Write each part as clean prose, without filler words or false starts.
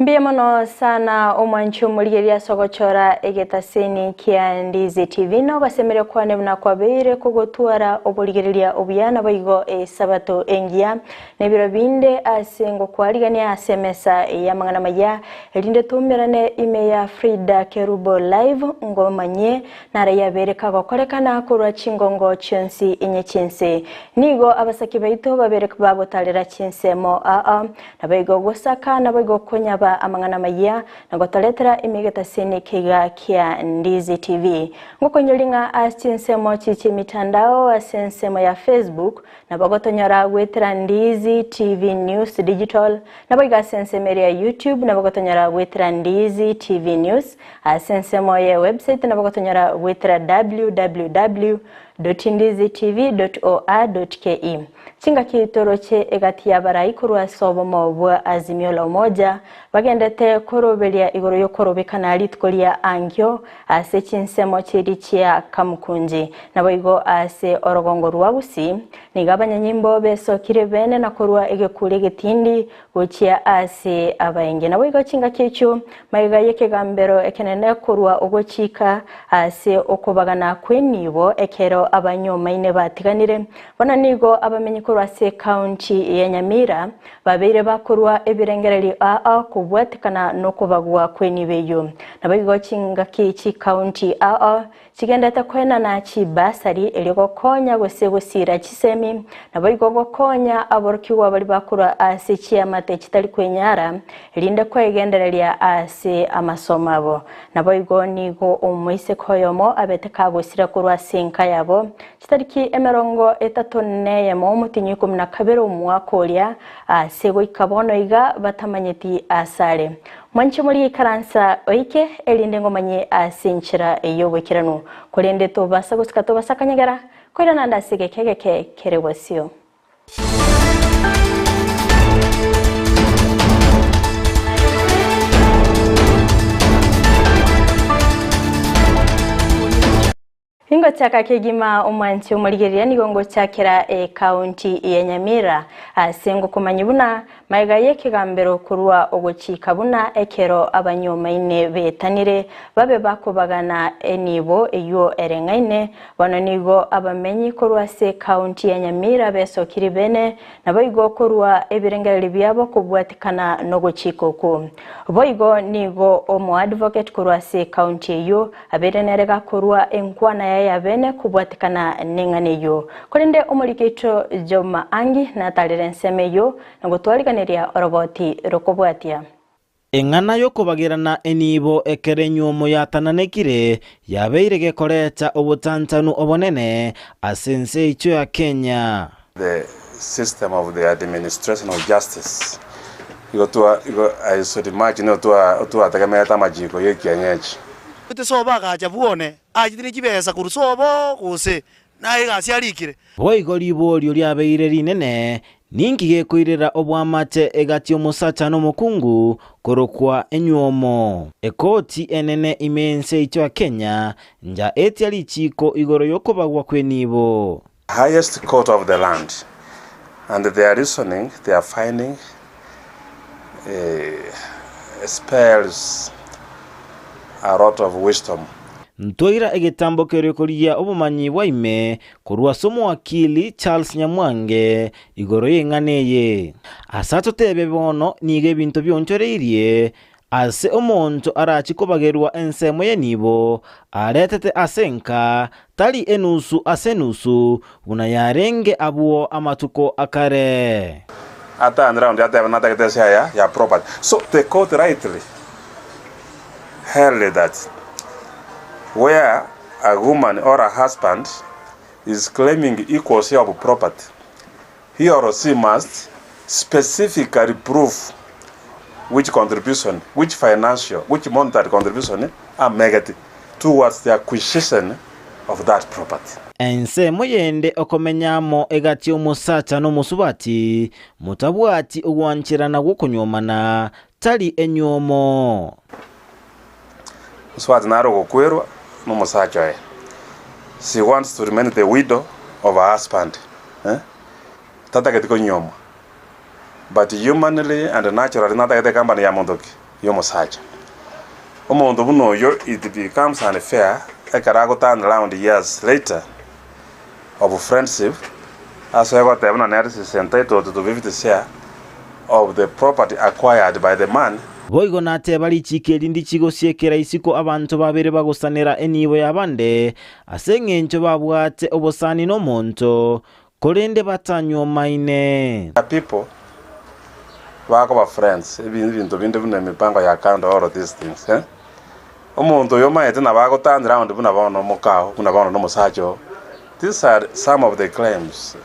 Mbuya mono sana omwanchi omorigereria ase ogochora egetaseni kia Ndizi TV na ogosemeria kwane buna kwabeire kogotwara oborigereria obuya naboigo esabato engiya na ebiro binde ase ngokwarigania ase emesa y'amang'ana maya erinde toumerane ime ya Frida Kerubo Live ngomanyie nare yabeire kagokorekana korwa chingongo chionsi inye chi'ense. Nigo abasaki baito babere bagotarera chinsemo aa Naboigo gosaka, naboigo konyaba amang'ana amayia, na gotoretera emigetasini keiga kia Ndizi TV. Ngokonyoria ng'a ase chinsemo chi chi'emitandao ase ensemo ya Facebook, nabo gotonyora goetera Ndizi TV News Digital, naboigo ase ensemo eria ya YouTube nabo gotonyora goetera Ndizi TV News, ase ensemo ye website nabo gotonyora goetera www dot ndizitv dot or dot ke. Chingaki toroche egati y'abarai korwa ase obomo bwa Azimio la Umoja bagendete koroberia igoro y'okorobekana rituko ria ankio ase chinsemo chiria chia Kamukunji. Naboigo ase orogongo rwa Gusii nigo abanyanyimbo besokire bene na korwa egekuri egetindi gochia ase abaenge. Naboigo chingaki echio magega y'ekegambero ekenene korwa ogochika ase okobagana kw'enibo ekero abanyomaine batiganire, Bono nigo abamenyi korwa ase ekaunti ya Nyamira babeire bakorua ebirengererio aa kobwatekana nokobagwa kw'enibo eyio. Naboigo chingaki chikaunti aa chigendete koenana chibasari erio gokonya gose gosiira chisemi naboigo gokonya aborokigwa baria bakorwa ase chiamate chitari kwenyara erinde kwegendereria ase amasomo abo. Naboigo nigo omoiseke oyomo abete kagosira korwa ase enka yabo Chitariki 31 omotienyi o 12 omwaka oria, ase goika bono iga batamanyeti asare. Mwanche morie ikaransa oike, erinde ngomanye ase enchera y'oboikeranu. Korende tobasa gosika tobasa kanyegera, koirana ande ase egeka egeke kere bosio. Ningochaka kegima omwanchi omorigereria nigo ngochakera ekaunti ya Nyamira ase ngokomanya buna magega y'ekegambero korwa ogochika buna ekero abanyomaine betanire babe bakobagana enibo eywo ereng'aine bono nigo abamenyi korwa ase ekaunti ya Nyamira besokiri bene Naboigo korua ebirengererio biabo kobwatikana nogochika okwo. Boigo nigo omoadvocate korwa ase ecounty eyio abeire nere gakorua enkwana yaye ya bene kobwatikana neng'ana eyio. Korende omoriki oito Job Maangi natarire ensemo eyio na gotwariganeria oroboti rokobwatia. Eng'ana y'okobagerana enibo ekero enyuomo yatananekire yabeire gekoreta obotantanu obonene ase ense yaito ya Kenya. The system of the administration of justice igo twa igo I should imagine nigo twa twategemeete amachiko ya ekienyeji. Gote sobo agacha bwone, achete ne chibesa korwa sobo gose naye egasi arikire. Boigo riborio riabeire rinene, Ninki gekoirera oboamate egati y'omosacha na omokungu korokwa enyuomo? Ekoti enene ime y'ense yaito ya Kenya nja etia richiiko igoro y'okobagwa kw'enibo. Highest court of the land and their reasoning, their finding spells a lot of wisdom. Ntwaira egetambo keria korigia obomanyi bwa ime Korwa ase omowakili Charles Nyamwange igoro y'eng'ana eye. Ase atotebie bono nigo ebinto bionchoreirie ase omonto arachie kobagerwa ensemo y'enibo aretete ase enka, tari enusu ase enusu buna yarenge abwo amatuko akare. A turn round atebe natagete eshare ya ya property so the court rightly held that where A woman or a husband is claiming equal share of property, he or she must specifically prove which contribution, which financial, which monetary contribution amegete towards the acquisition of that property. Ensemo yende okomenya amo egati y'omosacha na omosubati, motabwati ogwancherana gw'okonyuomana, tari enyuomo. Mosubati nare ogokwerwa nomosacha oye, she wants to remain the widow of her husband eh, tatageti konyuomwa but humanly and naturally natagete ecompany ya monto ki? y'omosacha. Omonto buna oyio it becomes unfair ekero ago turn round years later of friendship ase ogoteba buna nere she is entitled to 50 share of the property acquired by the man. Boigo nateba richiiko eri ndichigosiekera isiko abanto babere bagosanera enibo y'abande, ase engencho babwate obosani nomonto, korende batanywomaine. People bakoba friends, ebinto binde buna emipango ya kando all these things eh. Omonto oyo omaete nabo ago turn round buna bono omokao, buna bono nomosacha oo. These are some of the claims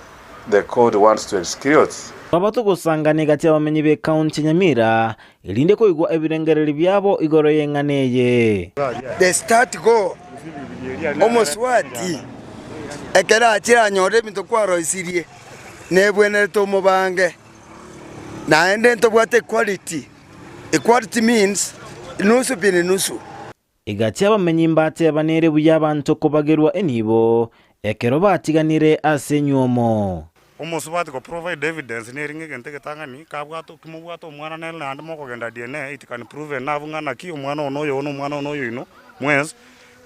the court wants to exclude. Twaba togosangana egati y'abamenyi b'Ekaunti ya Nyamira, erinde koigwa ebirengererio biabo igoro y'eng'ana eye. The start go omoswati ekero achire anyore ebinto kwaroisirie nebwenerete omobange naende ntobwate equality, equality means nusu bin nusu. Egati abamenyi mbatebanere buya abanto kobagerwa enibo ekero batiganire ase enywomo. Omosubati go provide evidence neri ng'a egento egetang'ani kabwate kimobwate omwana nere naende mokogenda DNA it can proven nabwo ng'a naki omwana one oyo na omwana one oyo inwe mwensi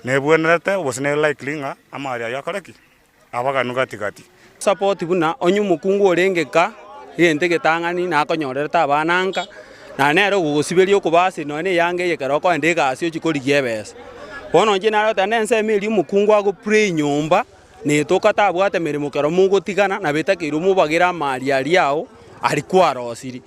nebwenerete gose nere likely ng'a amari ayio akore ki? Abaganwe gati gati. Support buna onye omokungu orenge ka egento egetang'ani nakonyorerete abana nka, naende nere ogogosiberia okobasi nonya na eyanga eye ekero okoenda egasi ochie korigia ebesa. Bono inche nare goteba na ensemo eria omokungu ago pray nyomba, na etoka tabwate meremo ekero mogotigana nabo etakeire omobagere amari aria ao aria kwarosirie.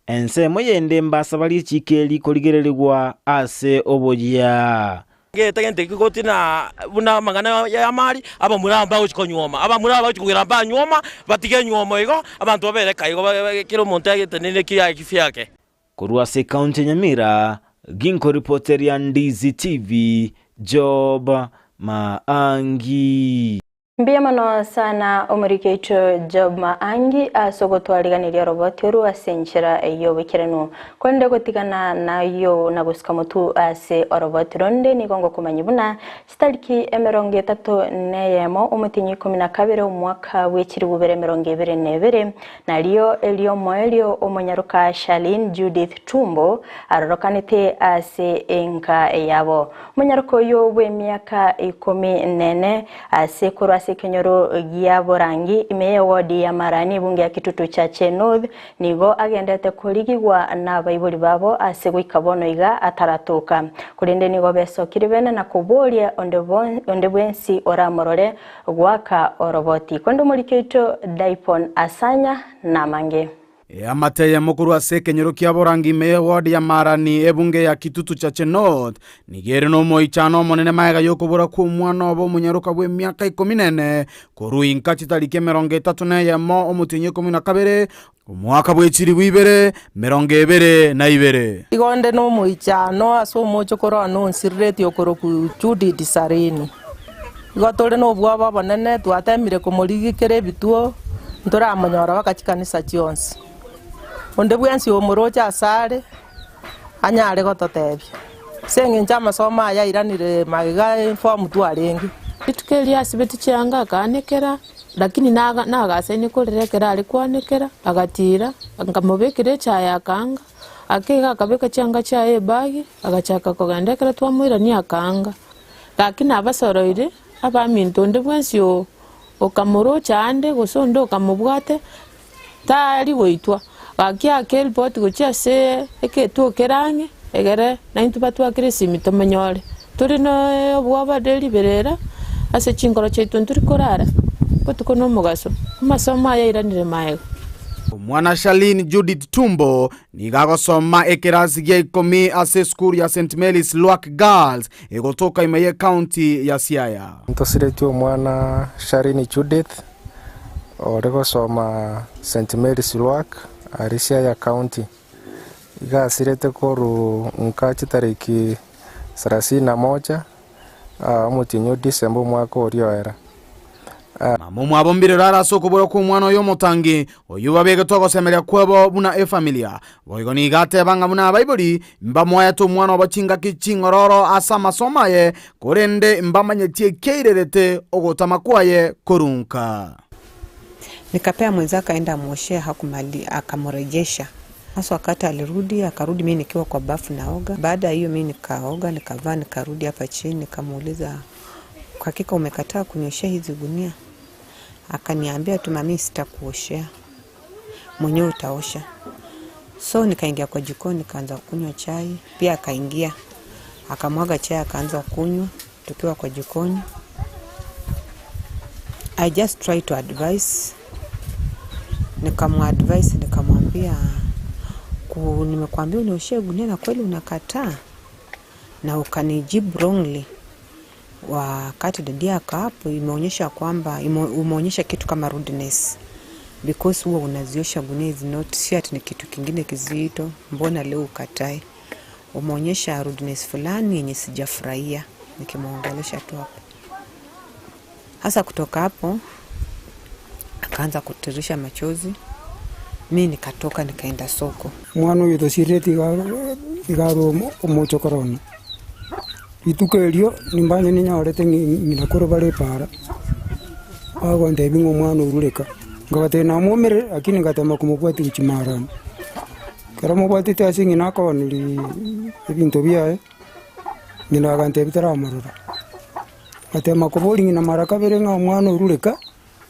Ensemo yende mbasaba richiiko eri korigererigwa ase oboyia. Gete gento eki gotina buna amang'ana y'amari, abamura aba mbagochia konyuoma, abamura aba bagochia kogera mbanyuoma, batige enyuomo igo, abanto babere eka igo kera omonto agetenenere kiaye kifiake. Korwa ase ekaunti ya Nyamira, ginkoripoteria Ndizi TV, Job Maangi. Mbuya mono sana omoriki oito Job Maangi ase ogotwariganiria oroboti oru ase enchera y'oboikeranu. Korende gotigana nayio na gosika motwe ase oroboti ronde nigo ngokomanyia buna chitariki 31 omotienyi 12 omwaka bwe chilifu bibere emerongo ebere na ebere nario eriomoerio omonyaroka Charlene Judith Tumbo arorokanete ase enka yabo. Omonyaroka oyio bw'emiaka ikomi nene Ase korwa ase ekenyoro gia Borangi, ime y'ewodi ya Marani, ebunge ya Kitutu Chache North, nigo agenderete korigigwa nabaibori babo ase goika bono iga ataratoka. Korende nigo besokire bene na koboria onde bwensi oramorore goaka oroboti. Korende omoriki oito Dipon Asanya namange. Eamate eyemo korwa ase ekenyoro kia Borangi ime y'eward ya Marani ebunge ya Kitutu Chache North nigo ere nomoichano omonene magega y'okobora kw'omwana obo omonyaroka bw'emiaka ikomi na ene korwa inka chitariki 31 omotienyi 12 omwaka bw'echilifu ibere 22. Igo onde nomoichano ase omochokoro one onsiriretie okorokwa Judith Sarini. Igo tore nobwoba obonene, twatemire komorigikera ebituo, ntoramonyora mpaka chikanisa chionsi. Onde bwensi omoroche asare, anyare gototebia. Ase eng'encho amasomo aya airanire magega eform twarenge. Rituko erio asibeti chianga akaanekera, lakini naga nagasaine korera ekero are koanekera, agatira, nkamobekera echaye akaanga, ake iga akabeka chianga chiaye ebagi, agachaka kogenda ekero twamoirania akaanga. Gaki nabasoroire abaminto onde bwensi okamorocha ande, gose onde okamobwate, tari goitwa. Gaki ake eripoti gochia ase egetuo kere ang'e, egere naintwe batwakere esimi tomonyore. Tore na obwoba de riberera ase chinkoro chiaito ntori korara botuko na omogaso, amasomo aya airanire magega. Omwana Charlene Judith Tumbo Nigo agosoma ekerasi gia ikomi ase esukuru ya St Mary's Lwak Girls egotoka ime y'ecounty ya Siaya. Ntosiretie omwana Sharine Judith ore gosoma St Mary's Lwak aria Siaya County. Iga asirete korwa nka chitariki sarasini na moja omotienyi o December omwaka oria oera. Mama omwabo mbirero are ase okobora kw'omwana oye omotangi, oyio babegetwe ogosemeria kwabo buna efamilia. Boigo nigo ateba ng'a buna abaibori mbamoete omwana obo chingaki ching'ororo ase amasomo aye, korende mbamanyeti ekiairerete ogotama kwaye korunka. Nikapea mwenzake aende amwoshee hakumali akamurejesha. Hasa wakati alirudi, akarudi mimi nikiwa kwa bafu naoga. Baada ya hiyo mimi nikaoga, nikavaa, nikarudi hapa chini, nikamuuliza kwa hakika umekataa kunioshea hizi gunia? Akaniambia tu mami, sitakuoshea, mwenyewe utaosha. So nikaingia kwa jikoni nikaanza kunywa chai, pia akaingia akamwaga chai akaanza kunywa tukiwa kwa jikoni. I just try to advise, nikamuadvise nikamwambia nimekuambia unioshee gunia na kweli unakataa na ukanijibu wrongly wakati dadi yako hapo, imeonyesha kwamba umeonyesha kitu kama rudeness because huwa unaziosha gunia is not si ati ni kitu kingine kizito, mbona leo ukatae? Umeonyesha rudeness fulani yenye sijafurahia, nikimwongelesha tu hapo. Hasa kutoka hapo akaanza kutirisha machozi, mi nikatoka nikaenda soko. Mwana oyo tosireti iga iga omochokoro one. Rituko erio nimbanye ninyorete ng'ina koro bare epara, bagontebia ng'a omwana orureka. Nkabatebia namwomerere lakini ngatema komobwatia gochia marani. Ekero mobwatete ase ng'ina akooneri ebinto biaye, ng'ina agantebia taramorora. Ngatema koboria ng'ina mara kabere ng'a omwana orureka,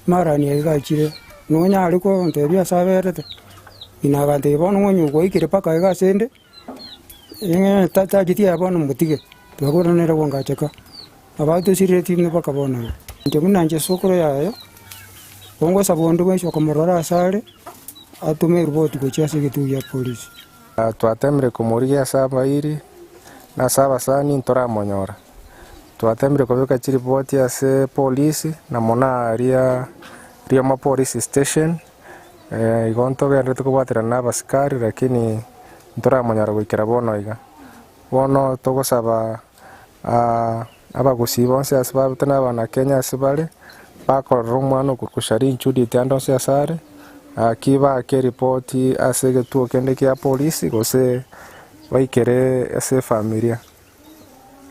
marani aye gachire, nonyare kontebia ase aberete. Ng'ina agantebia bono ng'a onye gwaikire mpaka iga ase ende, tacheti aye bono motige, twakoranere gongacheka. Nabo tosireti mpaka bono iga. Inche buna inche sokoro yaye, bongosaba onde bwensi okomorora ase are, atome eripoti gochia ase egetuo gia polisi. Twatemire komorigia ase abairi, na ase abasani ntoramonyora. Twatemire kobeka chiripoti ase polisi, na mono aria Rioma Police Station, igo ntogenderete kobwaterana na abasikari lakini ntoramonyora goikera bono iga. Bono togosaba abagusii bonsi ase babete na abanakenya ase bare, bakorora omwana okorokwa Shareen Judith ande onsi ase are, gaki baake eripoti ase egetuo kende kia polisi gose baikere ase efamilia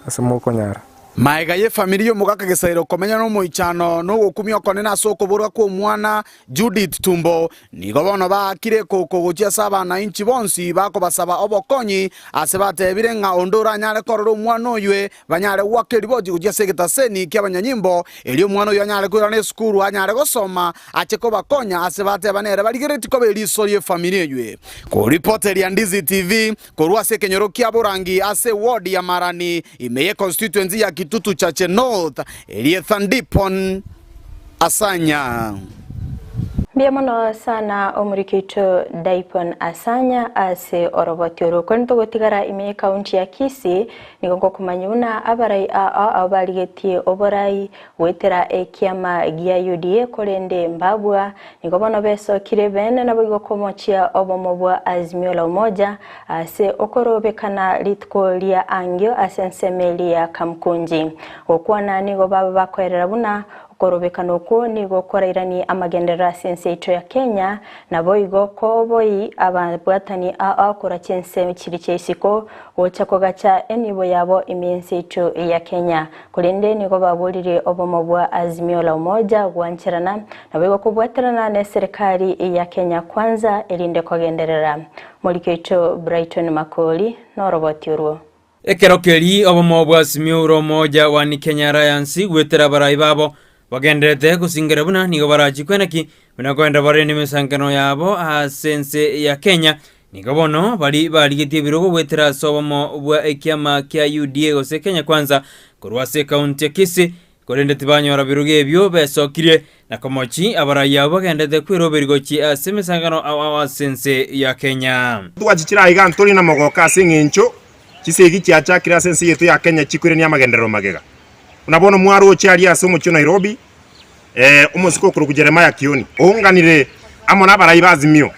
ase mokonyara. Magega y'efamiri y'omogaka Gesairo komenya nomoichano na ogokumia okonene ase okoborwa kw'omwana Judith Tumbo, nigo bono baakire ekoko gochia ase abanainchi bonsi bakobasaba obokonyi ase batebire ng'a onde oranyare korora omwana oywe banyare goaka eriboti gochia ase egetaseni ki'abanyanyimbo erio omwana oyio anyare koirana esukuru anyare gosoma ache kobakonya ase bateba nere barigereretie koba eriso ri'efamiri eywe. Koripoteria Ndizi TV Korwa ase ekenyoro kia Borangi ase eward ya Marani ime ye constituency ya Kitutu Chache North, erieta Ndipon Asanya. Mbuya mono sana omoriki oito Daipon Asanya ase oroboti oro. Korende togotigara ime ye county ya Kisii, nigo ngokomanya buna abarai aa abo barigetie oborai goetera ekiama gia UDA korende mbabua Nigo bono besokire bene naboigo komochia obomo bwa Azimio la Umoja ase okorobekana rituko ria angio ase ensemo eria ya Kamkunji. Gokwana nigo baba bakoerera buna okorobekana okwo nigo korairanie amagenderero ase ense yaito ya Kenya naboigo koboi ababwatani ao korwa chinse chiri chia isiko gocha kogacha enibo yabo ime y'ense yaito ya Kenya. Korende nigo baboririe obomo bwa Azimio la Umoja gwancherana Naboigo kobwaterana neserikari ya Kenya Kwanza erinde kogenderera. Moriki oito Brighton Makori noroboti orwo. Ekero keria obomo bwa Azimio la Umoja One Kenya Alliance goetera abarai babo bagendererete gosingera buna nigo barachikwe naki buna koenda bare nemesankano yabo ase ense ya Kenya. Nigo bono baria barigetie ebirogo goetera ase obomo bwa ekiama kia UDA gose Kenya Kwanza korwa ase ekaunti ya Kisii Korende tibanyora birogo ebio besokirie, na komochi abarai abwo bagendete kweroberia gochia ase emesangano ao ao ase ense ya Kenya. Twachichire aiga ntori namogooko ase eng'encho chisegi chiachakire ase ense yaito ya Kenya chikoirania amagenderero magega. Buna bono mwaroche aria ase omochie o Nairobi, omosike okorokwa Jeremiah Kioni ounganire amo nabarai ba Azimio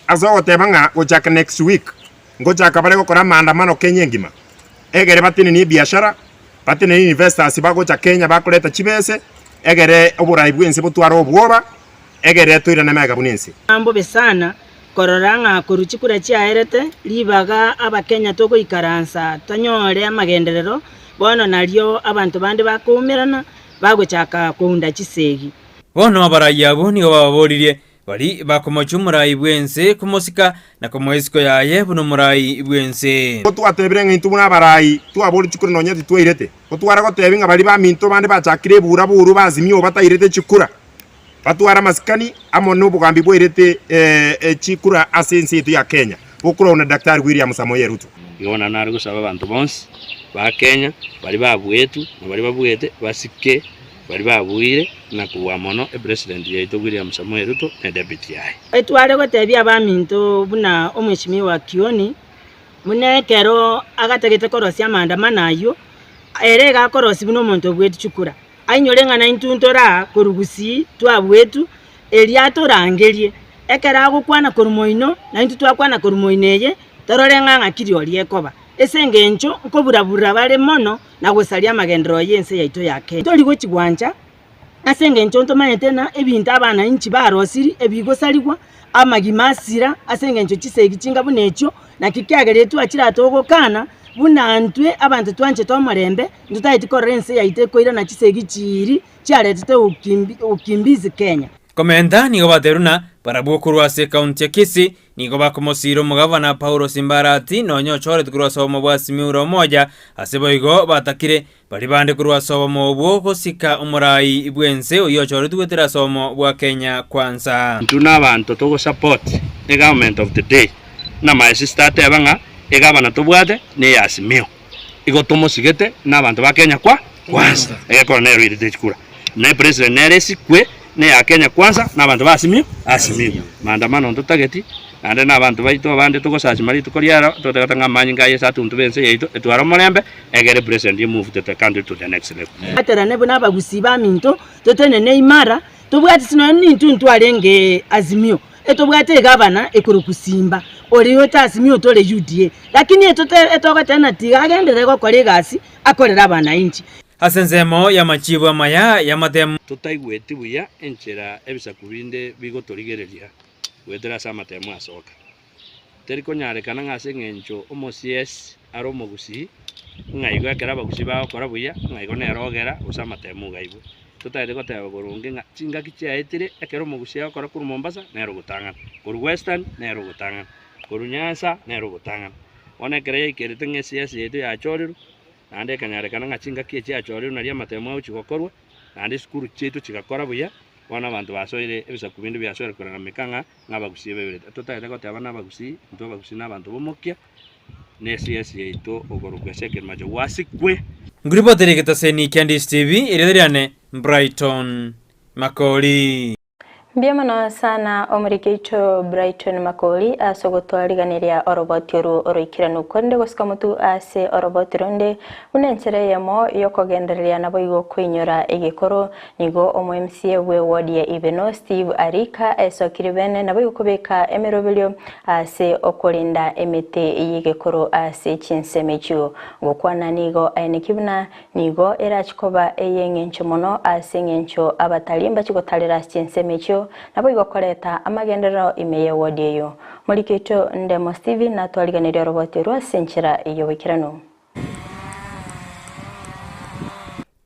ase ogoteba ng'a gochaka next week ngochaka bare gokora amaandamano Kenya engima egere batenenie ebiashara Bateneni investors bagocha Kenya bakoreta chibese egere oborai bwense botware obwoba egere toirane magega buna ense. Mbobe sana korora ng'a korwa chikura chiaerete ribaga abakenya togoikaransa tonyore amagenderero, bono nario abanto bande bakoumerana bagochaka kounda chisegi. Bono abarai abwo nigo bababoririe, bari bakomochia omorai bw'ense komosika na komoa isiko yaye buna omorai bw'ense. Ko twatebire ng'a intwe buna abarai twabore chikura nonya titwairete, ko tware gotebia ng'a baria baminto bande bachakire ebura-buru b'Azimio batairete chikura, batware amasikani amo nobogambi bwairete chikura ase ense yaito ya Kenya, bokoragwa na Daktari William Samoei Ruto. Igo bono nare gosaba abanto bonsi ba Kenya, baria babuetwe na baria babuete, basike baria babuire na kobua mono epresident yaito William Samoei Ruto na edepute yaye. Etware gotebia abaminto buna omweshimiwa Kioni, buna ekero agatagete korosia amaandamano ayio, ere iga akorosia buna omonto obueti chikura. Ainyore ng'a naintwe ntore aa korwa gusii twabuetwe, erio atorangerie. Ekero agokwana korwa moino, naintwe twakwana korwa moino eye, torore ng'a ng'aki rirorio ekoba. Ase engencho nkobura-bura bare mono na gosaria amagenderero y'ense yaito ya Kenya. Tori gochi gwancha, ase engencho ntomanyete ng'a ebinto abanainchi barosiri ebigosarigwa, amagima asira, ase engencho chisegi chinga buna echio, naki kiagerire twachire aa togokana, buna ntwe abanto twanchete omorembe, ntotageti korora ense yaito ekoirana chisegi chiiri chiaretete ukimbizi Kenya. Komenta nigo baterwa na barabwo korwa ase ekaunti ya Kisii nigo bakomosiira omogavana Paulo Simbarati nonya ochoretwe korwa ase obomo bwa Simiyu Omoja ase boigo batakire baria bande korwa ase obomo obwo gosika omorai bw'ense oyio ochoretwe goetera ase obomo bwa Kenya Kwanza. Intwe nabanto togosupport egovernment of the day buna my sister ateba ng'a egavana tobwate neya Azimio. Igo tomosigete na abanto ba Kenya kwa kwanza egekora nero irete chikura na epresident nere esikwe na eya Kenya kwanza na abanto ba Azimio Azimio maandamano ntotageti naende na abanto baito abande togosasima rituko riaro totagete ng'a amanyinga a Yeso atuntube ense yaito etware omorembe egere epresident e move the country to the next level. Twaterane buna abagusii baminto, totenene imara, tobwate ase nonya nintwe ntwarenge Azimio, etobwate egavana ekorokwa Simba, oria ote Azimio otore UDA, lakini etote etogoteba ng'a tiga agenderere gokora egasi akorere abanainchi. Ase ensemo y'amachiibo amaya y'amatemo. Totaigweti buya enchera ebisaku binde bigotorigereria goetera ase amatemo asoka. Teri konyarekana ng'a ase engencho omosies are omogusii, ng'a igo ekero abagusii bagokora buya, ng'a igo nere ogera gose amatemo iga aibwe. Totagete goteba boronge ng'a chingaki chiaetire ekero omogusii agokora korwa Mombasa nere ogotang'ana, korwa Western nere ogotang'ana, korwa Nyanza nere ogotang'ana. Bono ekero yaikerete ng'a esiasa yaito yachorirwe, naende ekanyarekana ng'a chingaki echi chiachorirwe nario amatemo agochia gokorwa, naende esukuru chiaito chigakora buya, bono abanto basoire ebisaku binde biasoire korarameka ng'a ng'a abagusii baberete. Totagete goteba nabagusii, intwe abagusii nabanto b'omokia, na esiasi yaito okorokwa ase ekerima gwasikwe. Nguripotere egetaseni kia Ndish TV, erieta riane Brighton Makori. Mbuya mono sana omoriki oito Brighton Makori ase ogotwariganeria oroboti oru oroikeranu korende gosika motu ase oroboti ronde buna enchera eyemo yokogendereria naboigo koinyora egekoro Nigo omo-MCA bw'eward ya Ibeno, Steve Arika, esokire bene naboigo kobeka emeroberio ase okorenda emete y'egekoro ase chinsemo echio. Gokwana nigo aeneki buna nigo erachi koba ey'eng'encho mono ase eng'encho abatari mbachi gotarera ase chinsemo echio naboigo koreta amagenderero ime y'eward eyio. Moriki oito Ndemo Stephen natwariganirie oroboti orwo ase enchera y'oboikeranu.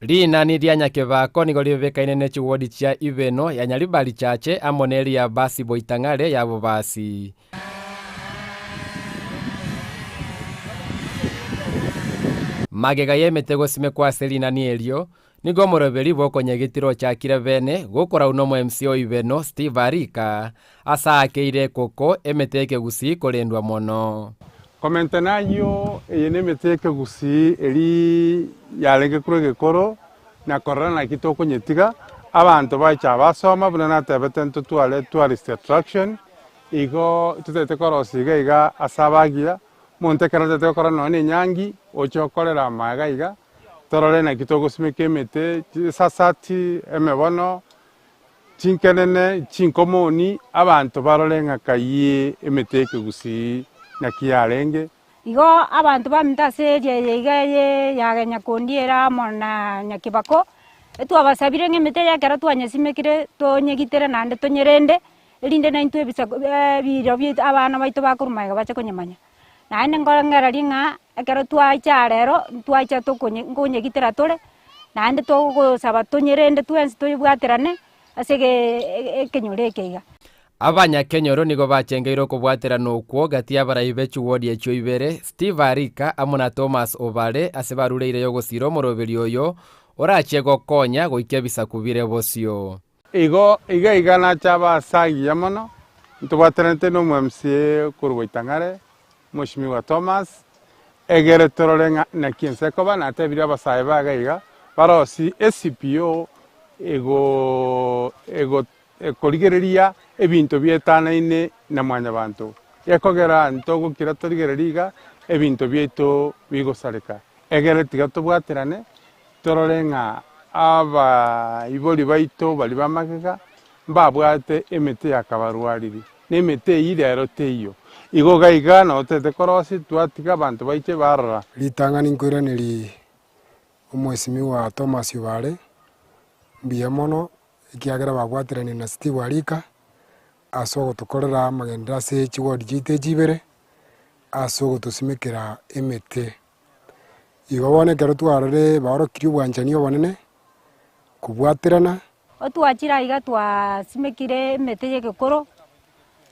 Rinani ria Nyakebako nigo ribebekaine ne chiwodi chia Ibeno ya Nyaribari Chache amo neria Basi Boitang'are ya Bobasi. Magega y'emete gosimekwa ase rinani erio, nigo omoroberi bw'okonyegetira ochakire bene gokorau nomo-MC o Ibeno Steve Arika, ase aakeire ekoko emete y'ekegusii korendwa mono. Komenta nayio, eye nemete y'ekegusii eria yarenge korwa egekoro, na korora naki tokonyetiga, abanto bacha basoma buna natebete ntotware tourist attraction, igo totagete korosia iga iga ase abagiya, omonto ekero otagete gokora nonya na enyangi, oche okorere amaega iga, torore naki togosimeka emete, chisasati, emebono, Chinkenene, chinkomoni, abanto barore ng'a kayie emete y'ekegusii naki yarenge. Igo abanto baminto ase eria eye iga eye ya Nyakondi ere amo na Nyakibako, etwabasabire ng'a emete eye ekero twanyesimekire tonyegitere naende tonyerende, erinde naintwe ebisaku ebiiro biaito abana baito bakorwa magega bache konyemanya. Naende nkorengereria ng'a ekero twaicha rero, ntwaicha tokonye nkonyegitera tore, naende togosaba tonyerende twensi toyebwaterane ase egeee ekenyoro eke iga. Abanyakenyoro nigo bachengeire okobwaterana okwo gati y'abarai be chiwodi echio ibere, Steve Arika amo na Thomas Obare ase barureire y'ogosiira omoroberi oyo orachie gokonya goika ebisaku bire bosio. Igo iga iga nache abe ase agiya mono, ntobwateranete na omo MCA korwa Boitang'are, Mweshimiwa Thomas, egere torore ng'a naki ense ekoba, natebirie abasae ba iga iga, barosie eCPO ego ego ekorigereria ebinto bietanaine na mwanyabanto, gekogera ntogokira torigererie iga ebinto biaito bigosareka. Egere tiga tobwaterane torore ng'a abaibori baito baria b'amagega mbabwate emete yakabarwariri, na emete eyio rero teiyo. Igo iga iga notete korosia twatiga abanto baiche barora. Ritang'ani nkoiranerie omwesimigwa Thomas Obare mbuya mono ekiagera babwateranire na Steve Arika ase ogotokorera amagenderero ase chiward chiaito echi ibere, ase ogotosimekera emete. Igo bono ekero twarorire baorokirie obwanchani obonene, kobwaterana. Otwachire aiga twasimekire emete ya egekoro,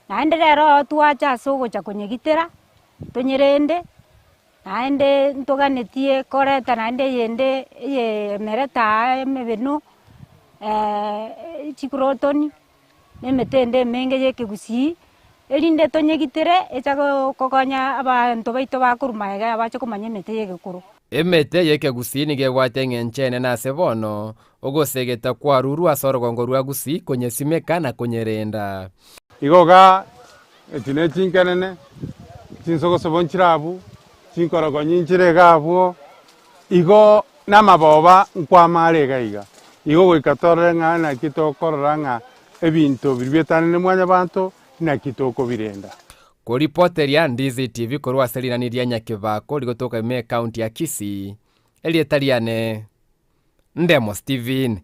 naende rero twacha ase ogocha konyegitera, tonyerende, naende ntoganetie koreta naende eyende eye emerete aa emebeno, chikrotoni, na emete ende emenge ya ekegusii, erinde tonyegitere echa kokonya abanto baito bakorwa magega bache komanya emete ya egekoro. Emete y'ekegusii nigo ebwate eng'encho enene ase bono, ogosegeta kwarurwe ase orogongo rwa Gusii konyesimeka na konyerenda. Igo iga echi ne chinkenene, chinsogosobo nchire abwo, chinkorogonyi nchire iga abwo, igo namaboba nkwama are iga iga. Igo goika torore ng'a naki tokorora ng'a ebinto biria bietanire mwanyabanto naki tokobirenda. Koripoteria Ndizi TV korwa ase rinani ria Nyakebako rigotoka ime ekaunti ya Kisii, erieta riane Ndemo Steven.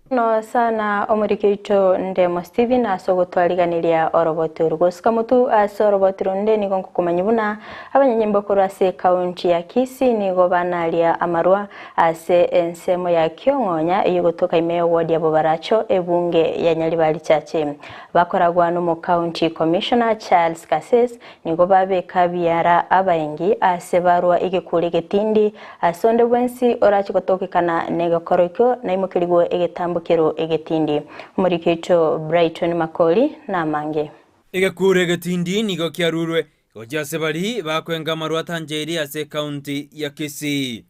Mono sana omoriki oito Ndemo Steven ase ogotwariganeria oroboti oru. Gosuka motu ase oroboti runde nigo nkokomanyia buna abanyanyimbo korwa ase ekaunti ya Kisii nigo banaria amarwa ase ensemo ya Kiong'onya eyio gotoka ime y'eward ya Bobaracho ebunge ya Nyaribari Chache. Bakoragwa nomocounty commissioner Charles Kases Nigo babeka biara abaengi aase barua egekuri egetindi, ase onde bwensi orache gotokekana negekoro ekio naimokerigwe egetambokero egetindi. Omoriki oito Brighton Makori namange. Egekuro egetindi nigo kiarurwe gochia ase baria bakwenga amarwa atancheiri ase ekaunti ya Kisii.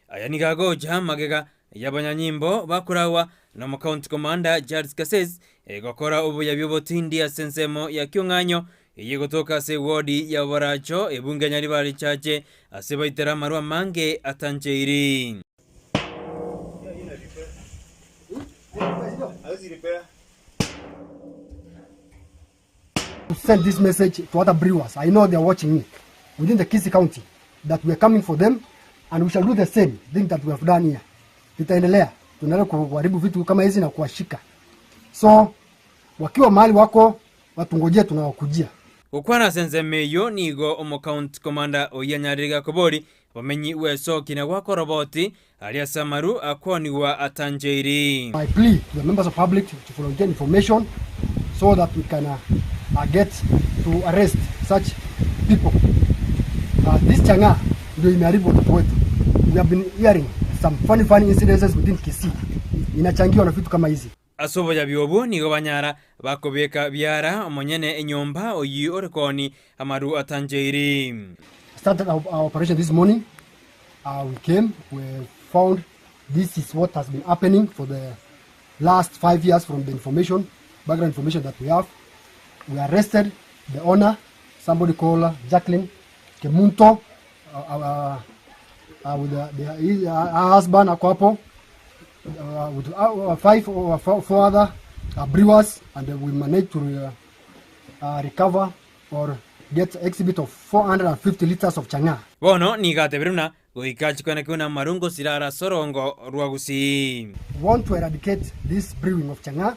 Aya nigo agocha magega y'abanyanyimbo bakoragwa nomocounty commander Charles Kasesi gokora obuya bi'obotindi ase ensemo ya Kiong'anyo Eye egotoka ase ewodi ya Boracho, ebunge ya Nyaribari Chache, ase baitera amarwa amange atancheiri. To send this message to other brewers, I know they are watching me within the Kisii County that we are coming for them and we shall do the same thing that we have done here. Tutaendelea, tunaendelea kuharibu vitu kama hizi na kuwashika. So wakiwa mahali wako Watungojee tunawakujia. Gokwana ase ensemo eyio nigo omocounty commander oyio anyarire gakobori abamenyi bw'esoki na goaka oroboti aria ase amaru akoonigwa atancheiri. My plea to the members of public to volunteer information so that we can uh, uh, get to arrest such people. Uh, this chang'aa ndio imeharibu watoto wetu. We have been hearing some funny funny incidences within Kisii. Inachangiwa na vitu kama hizi. Ase oboyabi obwo nigo banyara bakobeka biara omonyene enyomba oyio ore kooni amaru atancheiri. Started our, our operation this morning. Uh, we came, we found this is what has been happening for the last five years from the information, background information that we have. We arrested the owner, somebody called Jacqueline Kemunto, uh, uh, uh, with the, the, his, uh, her husband ako hapo uh, with uh, five or four, four other uh, brewers and uh, we managed to uh, uh, recover or get exhibit of 450 liters of chang'aa. Bono nigo atebire buna goika achikwane buna amarungo sirara ase orongo rwa Gusii. Want to eradicate this brewing of chang'aa.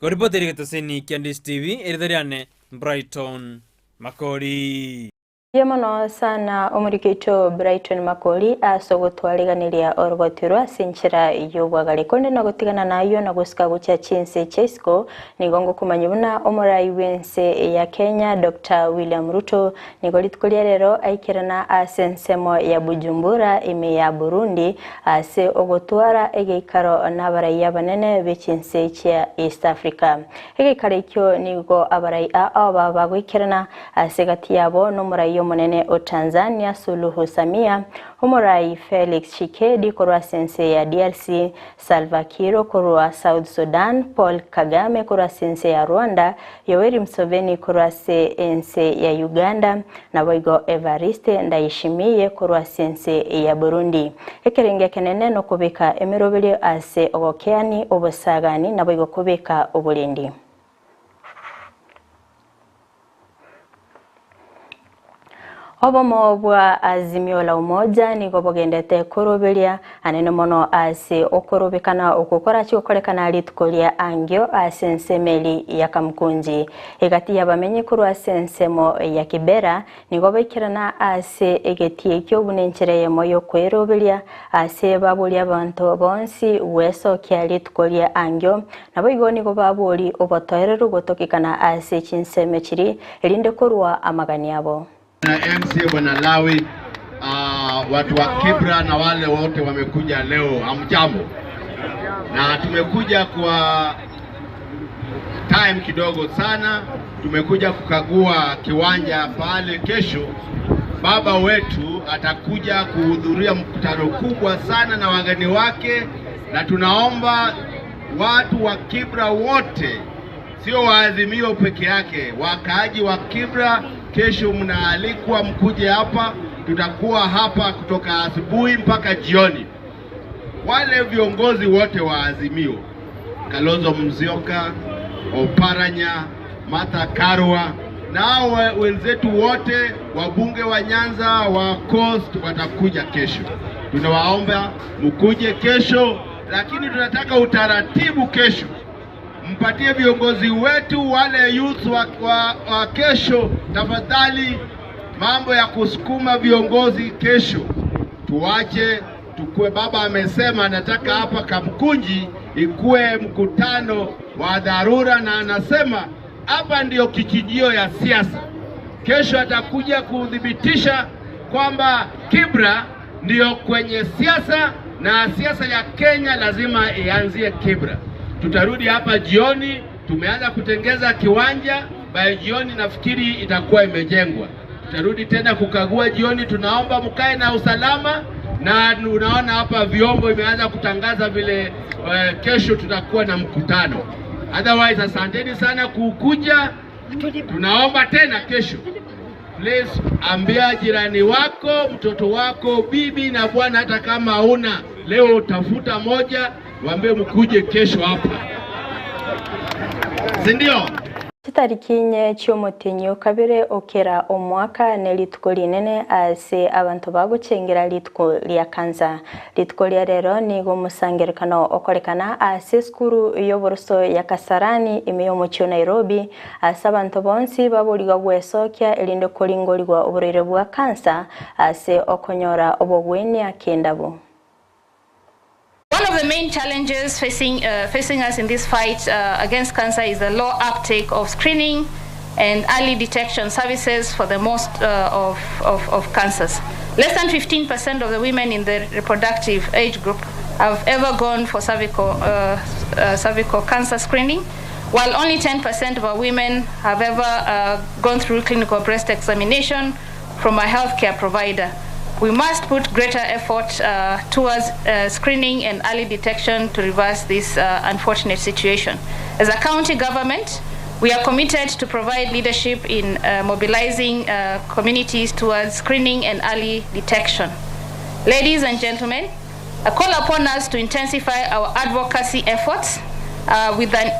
Koripoteri getoseni kia Ndizi TV, erieta riane Brighton Makori. Mbuya mono sana omoriki oito Brighton Makori ase ogotwariganeria oroboti rwa ase enchera y'obwagare. Konde na gotigana nayio na gosika gochia chinse chia isiko, nigo ngokomanya buna omorai bw'ense ya Kenya Doctor William Ruto nigo rituko ria rero aikerana ase ensemo ya Bujumbura ime ya Burundi ase ogotwara egeikaro nabarai abanene be chinse chia East Africa. Egeikaro ekio nigo abarai ao baba bagoikerana Ase egati yabo nomorai omonene o Tanzania Suluhu Samia, omorai Felix Tshikedi korwa ase ense ya DRC, Salva Kiir korwa South Sudan, Paul Kagame korwa ase ense ya Rwanda, Yoweri Museveni korwa ase ense ya Uganda, naboigo Evariste Ndayishimiye korwa ase ense ya Burundi. Ekerengo ekenene nokobeka emeroberio ase ogokeani obosagani naboigo kobeka oborendi. Obomo bwa Azimio la Umoja nigo bogendete koroberia anene mono ase okorobekana okwo korache gokorekana rituko ria angio ase ensemeri ya Kamukunji. Egati y'abamenyi korwa ase ensemo ya Kibera nigo baikerana ase egetii ekio buna enchera eyemo y'okweroberia ase baboria abanto bonsi gwesokia rituko ria angio Naboigo nigo babori obotoereru gotokekana ase chinsemo chiria, erinde korua amagani abo. Na MCA Bwana Lawi, uh, watu wa Kibra na wale wote wamekuja leo, hamjambo. Na tumekuja kwa time kidogo sana, tumekuja kukagua kiwanja pale. Kesho baba wetu atakuja kuhudhuria mkutano kubwa sana na wageni wake, na tunaomba watu wa Kibra wote, sio waazimio peke yake, wakaaji wa Kibra, kesho mnaalikwa mkuje hapa. Tutakuwa hapa kutoka asubuhi mpaka jioni. Wale viongozi wote wa Azimio, Kalonzo Musyoka, Oparanya, Martha Karua na hao wenzetu wote wabunge wa Nyanza wa Coast watakuja kesho. Tunawaomba mkuje kesho, lakini tunataka utaratibu kesho. Mpatie viongozi wetu wale youth wa, wa, wa kesho, tafadhali, mambo ya kusukuma viongozi kesho tuache tukue. Baba amesema nataka hapa Kamkunji ikuwe mkutano wa dharura, na anasema hapa ndiyo kichijio ya siasa. Kesho atakuja kuthibitisha kwamba Kibra ndiyo kwenye siasa na siasa ya Kenya lazima ianzie Kibra. Tutarudi hapa jioni, tumeanza kutengeza kiwanja, by jioni nafikiri itakuwa imejengwa. Tutarudi tena kukagua jioni. Tunaomba mkae na usalama, na unaona hapa vyombo imeanza kutangaza vile eh, kesho tutakuwa na mkutano. Otherwise, asanteni sana kukuja. Tunaomba tena kesho, please ambia jirani wako, mtoto wako, bibi na bwana, hata kama huna leo, tafuta moja, waambie mkuje kesho hapa, si ndio? Chitariki inye chi'omotienyi o kabere o kera omwaka ne rituko rinene ase abanto bagochengera rituko ria kansa. Rituko ria rero nigo omosangerekano okorekana ase esukuru y'oboroso ya Kasarani ime y'omochie o Nairobi ase abanto bonsi baborigwa gwesokia erinde koringorigwa oborwaire bwa kansa ase okonyora obogwenia kendabo. One of the main challenges facing, uh, facing us in this fight uh, against cancer is the low uptake of screening and early detection services for the most uh, of, of, of cancers. Less than 15% of the women in the reproductive age group have ever gone for cervical, uh, uh, cervical cancer screening, while only 10% of our women have ever uh, gone through clinical breast examination from a healthcare provider. We must put greater effort uh, towards uh, screening and early detection to reverse this uh, unfortunate situation. As a county government, we are committed to provide leadership in uh, mobilizing uh, communities towards screening and early detection. Ladies and gentlemen, I call upon us to intensify our advocacy efforts uh, with, an,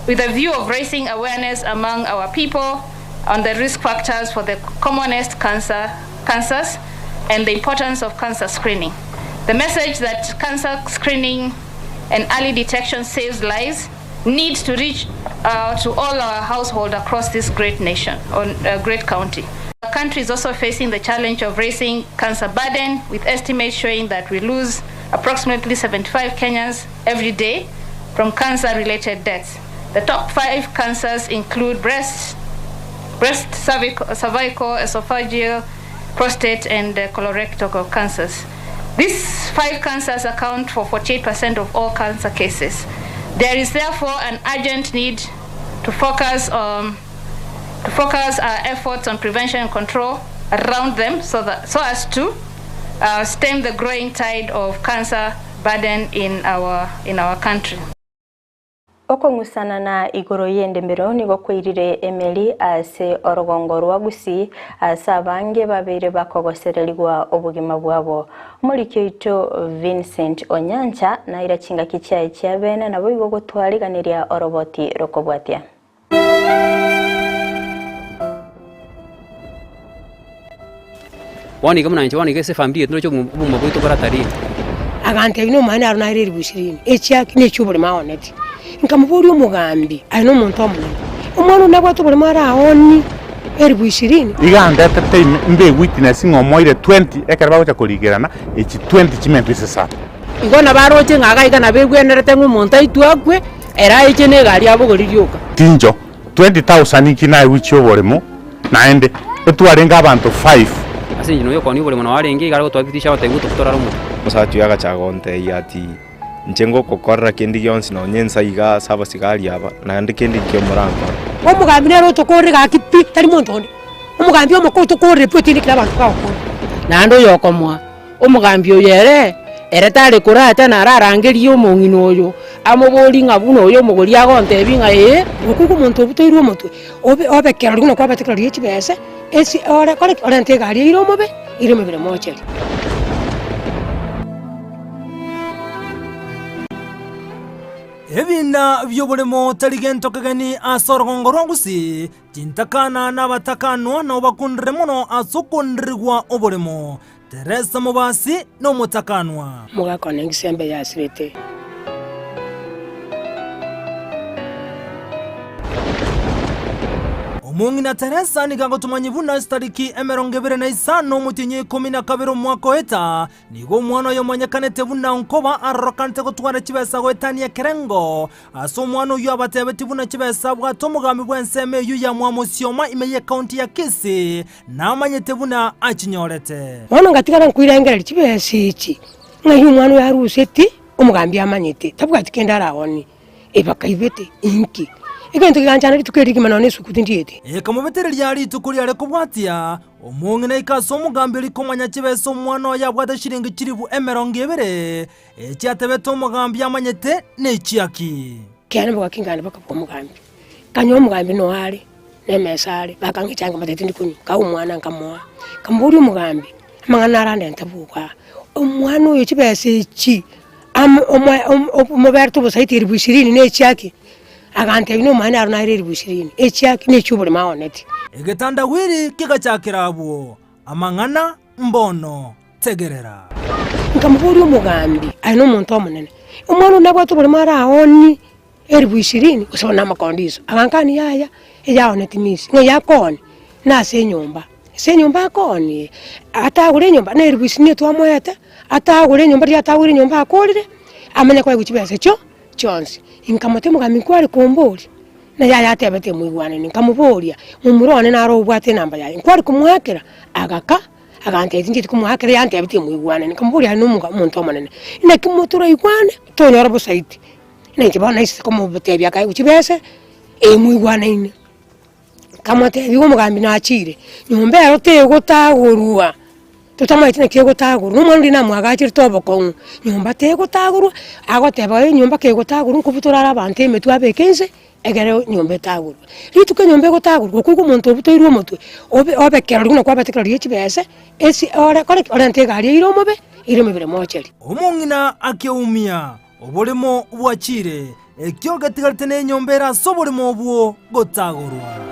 with a view of raising awareness among our people on the risk factors for the commonest cancer, cancers and the importance of cancer screening. The message that cancer screening and early detection saves lives needs to reach uh, to all our households across this great nation or uh, great county. country is also facing the challenge of raising cancer burden, with estimates showing that we lose approximately 75 Kenyans every day from cancer-related deaths. The top five cancers include breast, breast cervical, cervical esophageal, prostate, and uh, colorectal cancers. These five cancers account for 48% of all cancer cases. There is therefore an urgent need to focus on to focus our efforts on prevention and control around them so that so as to uh, stem the growing tide of cancer burden in our in our country. Okong'usanana igoro y'endemero nigo kwairire emeri ase orogongo rwa Gusii ase abange babeire bakogosererigwa obogima bwabo. Omoriki oito Vincent Onyancha naira chingaki chiaye chia bene naboigo gotwariganiria oroboti rokobwatia. Bono iga buna inche bono iga ase efamiri yaito noroche obogima bwaito bore hatarini. Agantebia, Nomanyene aro naire eribu ishirini, echiaki na echi'oboremo aonetie. Nkamoboria omogambi, Aye nomonto omonene, omwana one nabwate oboremo araoonie eribu ishirini? Iga ndetete ime mbe ewitness ng'a omoire 20 ekero bagocha korigerana echi 20 chimentwe isesano. Igo nabaroche ng'a iga iga nabo egwenerete ng'a omonto aitwe akwe, ere aiche negari abogori rioka. Tincho 20,000 inki naigwe chi'oboremo, naende etwarenge abanto 5. Ase enchera oyo okoonia oboremo nao arenge, iga are gotwabitisha agotebiwa otoku torare omotwe. Omosacha oyo agacha gontebia ati, Inche ngogokorera kende gionsi nonya ensa iga ase abasigari aba, naende kende inki omorankore. Omogambi nere otokoorire gaki pi, tari monto onde. Omogambi omokoo otokoorire pi otindekire abanto bagokora. Naende oyokomoa Omogambi oyo ere, ere tare koracha nararangerie omong'ina oyo, amoborie ng'a buna oyo omogori agontebia ng'a ee. Okoigwa omonto obutoirwe omotwe, obe obe kerori buna kwabete kerori gie chibese, esi ore kore ki? Orente egari eire omobe, eire omobere mocheri. Ebina bi'oboremo tari gento kegeni ase orogongo rwa Gusii, Chintakana na abatakanwa nao bakundire mono ase okonderigwa oboremo. Teresa Mobasi nomotakanwa. Mogakona engisembe yasirete. Omong'ina Teresa nigo agotomanyia buna chitariki 25 omotienyi o 12 omwaka oeta, Nigo omwana oyo omanyekanete buna nkoba arorokanete gotwara chibesa goetania ekerengo. Ase omwana oyio abatebetie buna chibesa abwate omogambi bw'ensemo eyio ya Mwamosioma ime y'ekaunti ya Kisii, namanyete buna achinyorete. Bono ngatigara nkoirengereria chibesa echi, ng'ai omwana oyo aruseti, omogambi amanyete, tabwati kende araonie. Ebakaibete inki? Egento keganchana rituko eri rigima nonya nesuku tindieti. Ekamobetereria rituko riare kobwatia, Omong'ina aika ase omogambi oria komanya chibesa omwana oye abwate chiringi chilifu 20, echi atebete omogambi amanyete nechiaki. Kiane bogakingana bakabua omogambi. Kanywa omogambi noo are, na emesa are, bakang'echa nkamotebia tindi konywa, nkaa omwana nkamoa. Nkamoboria omogambi, amang'ana naro andenta boka aa, omwana oyo chibesa echi amo omoe omoberete obosaiti elifu ishirini na echiaki? Agantebia, Nomanyene aro naire elifu ishirini, echiaki nechi'oboremo aoneti. Egetandawiri kegachakera abwo, amang'ana mbono tegerera. Nkamoboria omogambi, Aye nomonto omonene, omwana one nabwate oboremo araonie elifu ishirini, gose bono namakondo iso? Agankania, Yaya, eyaoneti misi, ng'ai akoonia? Nase enyomba. Ase enyomba akoonie, atagore enyomba, na elifu ishirini etwamoete, atagore enyomba riria atagore enyomba akorire, amanye koegwa chibesa echio chionsi. Inkamotebi omogambi nkware komboria, na yaya atebete moigwanani, nkamoboria, momura one naro obwate enamba yaye, nkware komoakera? Agaka, agantebia tincheti komoakera, yantebetie moigwanani, nkamoboria aye nomoga omonto omonene, naki mo toraigwane tonyore bosaiti? Na inche bono naisete komotebia akaegwa chibese, ee moigwanaine. Nkamotebia igo omogambi nachire, nyomba ero tegotagorwa, totamanyeti naki egotagorwa, na omwana oria namwagacherete obokong'u, nyomba tegotagorwa, agoteba enyomba kegotagorwa nkobutora are abanto emetwe abeke inse, egere nyomba etagorwe. Rituko enyomba egotagorwa, okoigwa omonto obutoirwe omotwe, obe obe kerori buna kwabete kerori gie chibese, esi ore kore ki? Orente egari eire omobe, eire omobere mocheri. Omong'ina akeumia, Oboremo bwachire, ekio getigarete nenyomba ere ase oboremo obwo gotagorwa.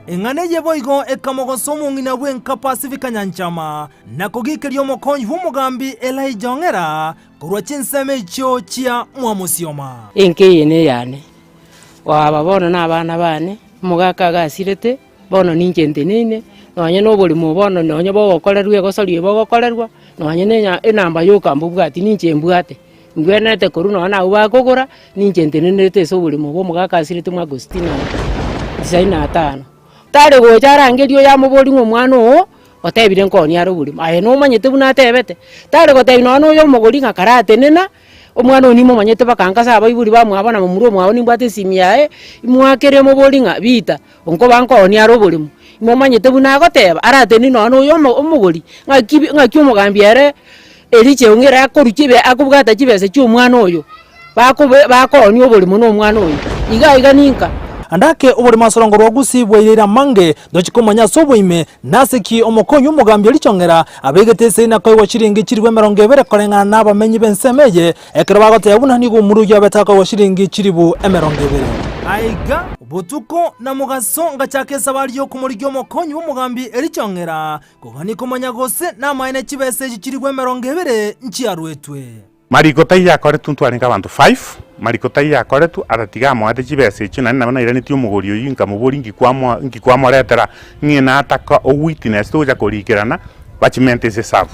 Eng'ana eye boigo ekamogosa omong'ina bw'enka Pasifika Nyanchama, na kogikeria omokonyi bw'omogambi Elijah Ong'era korwa chinsemo echio chia Mwamosioma. Enka eye neyane, aba bono nabana bane, omogaka iga asirete. Bono ninche nteneine, nonye na oborimo bono nonye bogokorerwa egosori eye bogokorerwa, nonye na enya enamba yoka mbobwati ninche mbwate. Mbwenerete korwa nonye na abwo bakogora, ninche ntenenerete ase oborimo obo omogaka asirete mwaka o sitini na tisaini na tano. Tari gocha arangerie oyo amoborie ng'a omwana oo, otebire nkooni are oborimo, aye nomanyete buna atebete? Tari gotebia nonye na oyo omogori ng'a karatenena, Omwana oo nimomanyete bakankasa abaibori bamwabo na momura omwabo nimbwate esimi yaye, imoakere mobori ng'a Vita, onkoba nkoonia are oboremo. Imomanyete buna agoteba, aratenie nonya na oyo omo omogori, ng'aki ng'aki omogambi ere eriche ong'ere akorwa chibe akobwata chibesa chia omwana oyo, bakobe bakoonia oboremo na omwana oyo. Iga iga ninka. Ande ake oboremo ase orongo rwa Gusii bwaireire amange, ntochi komanya ase oboime, Nase ki omokonyi omogambi orichong'era abegete esegi na koegwa chiringi chilifu 20 koreng'ana nabamenyi b'ensemo eye, ekero bagoteba buna nigo omorugi abete akoegwa chiringi chilifu 20? Aiga botuko na mogaso ngachaka esabari y'okomorigia omokonyi bw'omogambi erichong'era, kogania komanya gose namaene chibesa echi chilifu 20 nchiaruetwe. Mariko taiyo akoretwe ntwarenge abanto five, Mariko taiyo akoretwe atatiga amoete chibesa echio naende nabo nairanetie omogori oyio nkamoboria nki kwamoa nki kwamoretera ng'ina nataka owitness togocha korikerana bachimente ase esabu.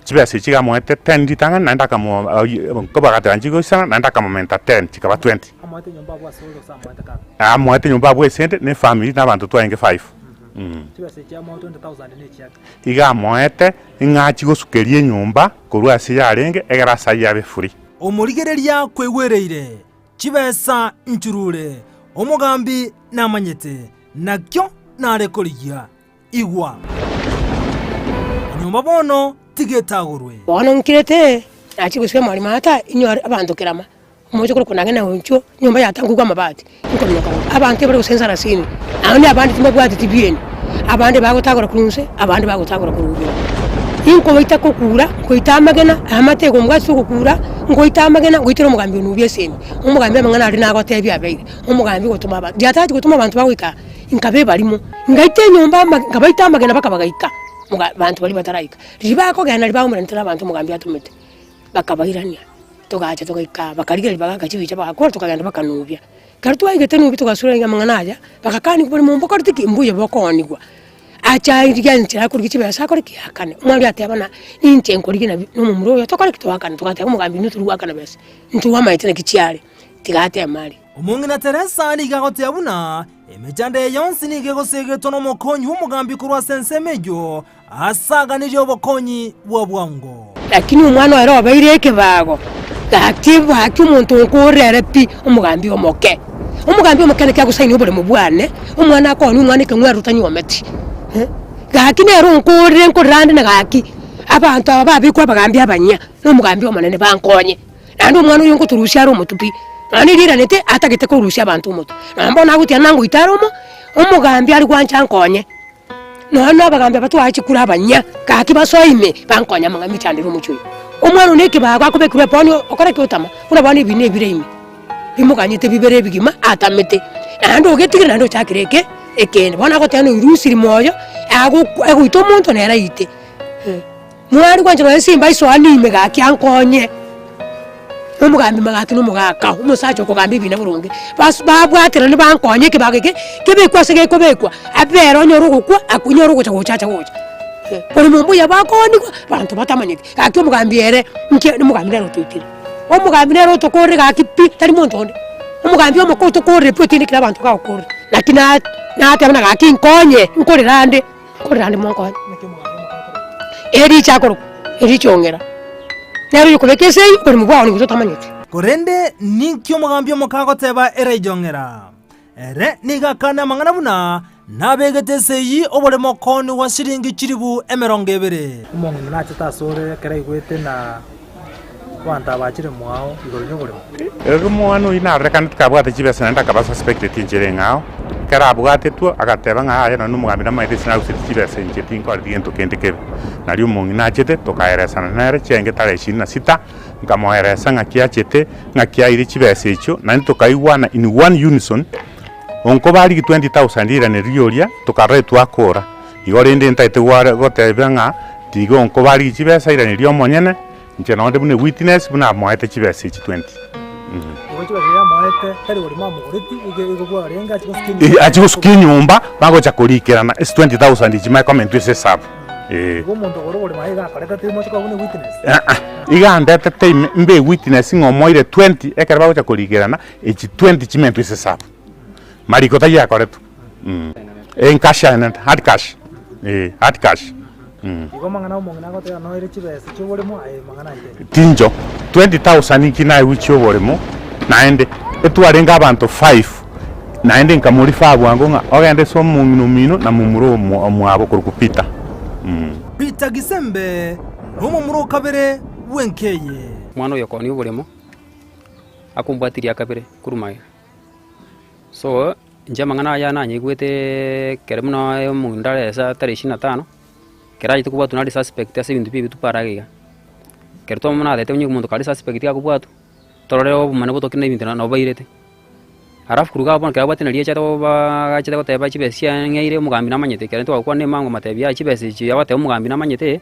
Chibesa echi iga amoete ten ritang'ani naende akamoa nkobagateba nchigoisana naende akamomenta ten chikaba twenty. Amoete nyomba abwo esende na efamiri na abanto twarenge five. Iga amoete ng'a achie gosukeria enyomba korwa ase yarenge, egere ase ayio abe free. Omorigereria kwaigwereire chibesa nchurure, omogambi namanyete, nakio nare korigia. Igwa! Enyomba bono tiga etagorwe. Bono nkirete, nachia gosika mwalimu ata, inyore abanto kerama, omoche korokwa nang'e na inchuo, nyomba yatangokwa amabati, nkominyoka gocha. Abanto ebare gose ensarasini, naende abande tibabwateti bieni, abande bagotagora korwa inse, abande bagotagora korwa igoro. Inkobaita kokura, nkoita amagena, amate igo mbwatete ogokura, nkoita amagena, ngoitera omogambi one obia esemi. Omogambi amang'ana aria nagotebia abeire, omogambi gotoma abanto, riatachia gotoma abanto bagoika aa, nkabe ebarimo, ngaita enyomba ama nkabaita amagena mpaka bagaika, moga banto baria bataraika. Riria bakogenda riria baomeranete na abanto omogambi atomete, bakabairania. Togacha togaika aa, bakarigereria bagaaka chibicha bagakora tokagenda bakanubia. Ekero twaigete nubia togasura ng'a amang'ana aya, bagakanigwa bori momba okorete ki? Mbuya bokoonigwa. Acha rigia enchera akorigia chibesa akore ki? Aakane. Omwana oria ateba ng'a ninche nkorigia nabi na omomura oyo tokore ki? Toakane. Togateba omogambi intwe tori goakana besa, intwe twamaete naki chiare, tiga ateme aria. Omong'ina Teresa nigo agoteba buna emechando eye yonsi nigo egosegetwa nomokonyi bw'omogambi korwa ase ensemo eyio, Asaganirie obokonyi bwa bwango. Lakini omwana oye obeire ekebago, gaki gaki omonto onkorire ere pi, omogambi omoke. Omogambi omoke naki agosainia oboremo bwane, omwana akooni omwana ekeng'werero tanyuometi eh, gaki nere onkorire nkorere ande na gaki, abanto aba babekwe abagambi abanyia, na omogambi omonene bankonye. Naende omwana oyo nkotorusia are omotwe pi, nonya neriranete atagete korusia abanto omotwe. Nonya bono agotiana nangoita are omo, omogambi are gwancha ankonye. Nonya nabagambi aba twaye chikura abanyia, gaki basoe ime, bankonye amang'ana mechandere omochie oyo. Omwana one ekebago akobekerwa eponi okore ki otama, buna bono ebi nebire ime, bimoganyete bibere ebigima atamete, naende ogetigire naende ochakire eke ekende. Bono agoteba ng'a oirusiri moyo, agokwa agoita omonto nere aite. Mwari gwancha nonya esimba aisoane ime gaki ankonye. Omogambi magaki na omogaka, omosacha okogamba ebina boronge, bas babwaterane bankonye ekebago eke, kebekwe ase gekobekwa, abere onyore ogokwa akwe onyore ogocha gochacha gocha. Korende mbuya bakoonigwa, abanto batamanyeti, gaki omogambi ere, inki omogambi nere otoitire, omogambi nere otokorire gaki pi, tari monto onde. Omogambi omoke otokorire pi otindekire abanto gagokorire, naki na nateba ng'a gaki nkonye, nkorere ande. Nkorera ande monkonye. Ericha akorokwa, ericha ong'era. Nere oyokobeka esegi, oborimo bwao nigo totamanyeti. Korende ninki omogambi omoke agoteba Elijah ong'era? Ere nigo akane amang'ana buna nabegete esegi oboremo koonigwa siringi chilifu 20. Omong'ina nachete asore ekero aigwete na abanto aba bachire mwao igoro y'oboremo. Erio omwana oyio narorekanete kabwate chibesa naende akaba suspected enchera eng'ao, ekero abwatetwe agateba ng'a yaya nonye omogambi namaete ase naruseti chibesa inche tinkoreti gento kende kebe. Nario omong'ina achete tokaeresana nere chiaenge tarehe ishirini na sita, nkamoeresa ng'aki achete, ng'aki aire chibesa echio, naende tokaigwana in one unison, onkoba arigie 20,000 rirane riria oria, tokarora etwakora. Igo rende ntagete gware gotebia ng'a tiga onkoba arigie chibesa rirane ria omonyene, Inche nonde buna ewitness buna amoete chibesa echi twenty. Igo chibesa chiria amoete tari borimo amogoreti, igo igo bwarenge achie gosukia enyomba. Achie gosukia enyomba, bagocha korikerana ase 20,000 echi manye komentwa ase esabu. Eh. Igo omonto ogora oboremo aye iga akorete timoche koba buna ewitness. Aa, iga andetete ime mbe ewitness ng'a omoire 20 ekero bagocha korikerana, echi 20 chimentwe ase esabu. Mariko taiyo akoretwe. In cash aenete, hard cash, eh, hard cash. Igo amang'ana omong'ina agoteba noire chibesa chi'oboremo aye mang'ana aye Tincho, 20,000 inki naigwe chi'oboremo, naende etwarenge abanto five, naende nkamorifa bwango ng'a ogende ase omong'ina omino na momura omwabo korokwa Peter. Peter Gisembe nomomura o kabere bw'enka eye. Omwana oyo okoonia oboremo, akombwatirie akabere korwa magega. So, inche amang'ana aya nanyaigwete ekero buna omonto are ase tarehe ishirini na tano, ekero achete kobwatwa nare suspect ase ebinto bia ebitupa are iga. Ekero twamanya natete onye omonto kare suspect akobwatwa, torore obomani botoke na ebinto nabo bairete. Alafu korwa iga bono ekero abwate naria achete kobaa achete goteba chibesa chiaye ng'eire omogambi namanyete, ekero twagokwana emango amatebia yaya chibesa echi agoteba omogambi namanyete,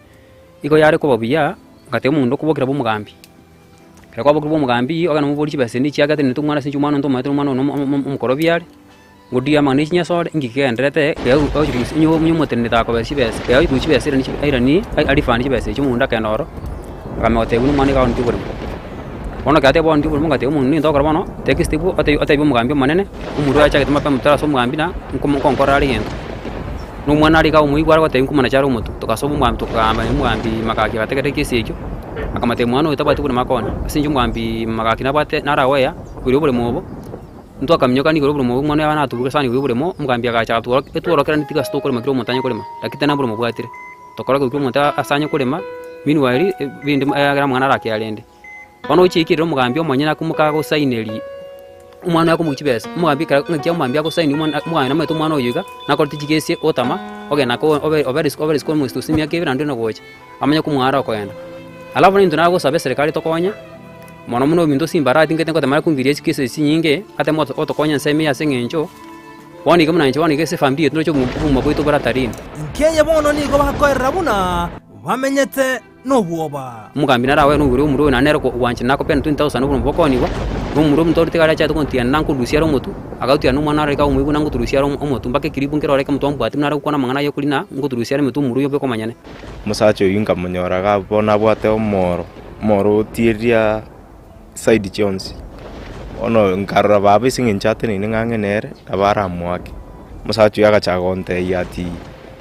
igo yare koba buya, ngateba omonto okobokera bwa omogambi. Ekero kwabokire bwa omogambi, ogende omoborie chibesa echi chiagerete nintwe omwana ase inche omwana onde tomoete omwana one omokorobi are, ngorie amang'ana ne chinyasore, inki kegendererete, onye omotenenete akobesa chibesa, ekero akorusia chibesa airanie chibe airanie arefund chibesa echio omonto akagenda ororo, akamanya gotebia buna omwana iga aoneti oboremo. Bono ekero ateba aoneti oboremo ngatebia omonto ninto ogokora bono, take step otebi otebi omogambi omonene, omorware achagete mapema tore ase omogambi na nkomo nkonkorera are egento. Na omwana are iga omoigwa are gotebia nkomanacha are omotwe, togasoa omogambi tokagamba na omogambi magaki agategerera ekesi ekio. Akamotebia, Omwana oyo tabwati oboremo akonya, ase eng'encho omogambi magaki nabwate naro aware igoro y'oboremo obo, intwe akaminyoka igoro y'oboremo obo omwana oyo natubure sana igoro y'oboremo, omogambi agacha agatworokia etworokeranie tiga ase tokorema kera omonto anye korema, lakini tari naboremo obwatire. Tokora goika omonto ase anye korema, meanwhile, binde ekero amang'ana arake arende. Bono ochiikire omogambi omonyene akomoka agosainerie omwana oye akomoa chibesa, omogambi ekero ng'aki omogambi agosaini omwana omogambi namanyete omwana oyo iga, nakorete chigesi otama, ogenda ko obe obe risiko obe risiko omoiseke gose emiaka ebere naende na gocha. Amanye komoara okoenda. Alafu nintwe nagosaba eserekari tokonye, mono mono ebinto simbarati ngete ngotemare kongiria chikesi echi chinyinge, ateme otokonya ensemo eye ase eng'encho, bono iga buna inche bono iga ase efamiri yaito noroche obogima bwaito bore hatarini. Nkeye bono nigo bakoerera buna bamenyete nobwoba. Omogambi nare agoe nobwire omorwe oyo naende nere ogwancha nakopeana 20,000 oborimo bokoonigwa, na omorwe omonto ore tigari achagete gontiana nankorusia are omotwe, agatiana na omwana arenge akomoigwa nangoturusia are omotwe mpaka ekiribu nkere ore ekemo twamobwati buna are gokwana amang'ana aye okorina ngoturusia are emetwe omorwe oyo obe omonyene. Omosacha oyio nkamonyora iga bono abwate omoro, omoro otieria side chionsi. Bono nkarora baba ase eng'encho ateneine ng'a ang'e nere, nabo aramoake. Omosacha oyio agachaka gontebia ati,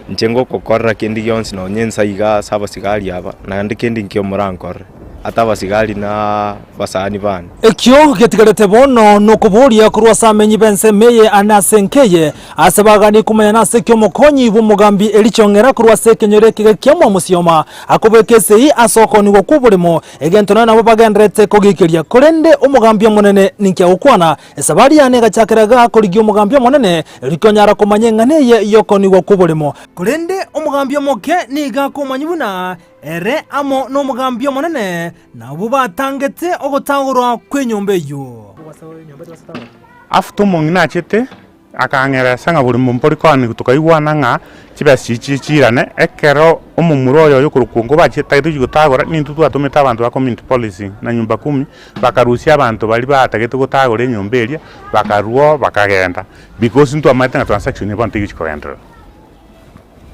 inche ngogokorera kende gionsi nonye inse iga ase abasigari aba, naende kende nkio morankorere, ata abasigari na abasani bane. Ekio getigarete bono nokoboria korwa ase amenyi b'ensemo eye ane ase enka eye, ase baganie komanya nase ki omokonyi bw'omogambi Elisha Ong'era korwa ase ekenyoro ekege kia Mwamusioma akobeka esegi ase okoonigwa kw'oboremo, egento nonya nabo bagendererete kogiikeria. Korende omogambi omonene ninki agokwana? Esabari yane egachakera igaa korigia omogambi omonene, erio konyara komanya eng'ana eye y'okoonigwa kw'oboremo. Korende omogambi omoke nigo akomanya buna Ere amo nomogambi omonene nabwo batangete ogotagorwa kw'enyomba eyio. After omong'ina achete, akang'eresa ng'a bori mbori koanigwa tokaigwana ng'a chibesa chichi chiirane, ekero omomura oyo oyokorokwa ongo bachete tagete gochia gotagora, nintwe twatomete abanto ba community policing na nyumba kumi, bakarusia abanto baria batagete gotagora enyomba eria, bakarwa oo bakagenda, because ntwamaete ng'a transaction eye bono tegochi kogenderera.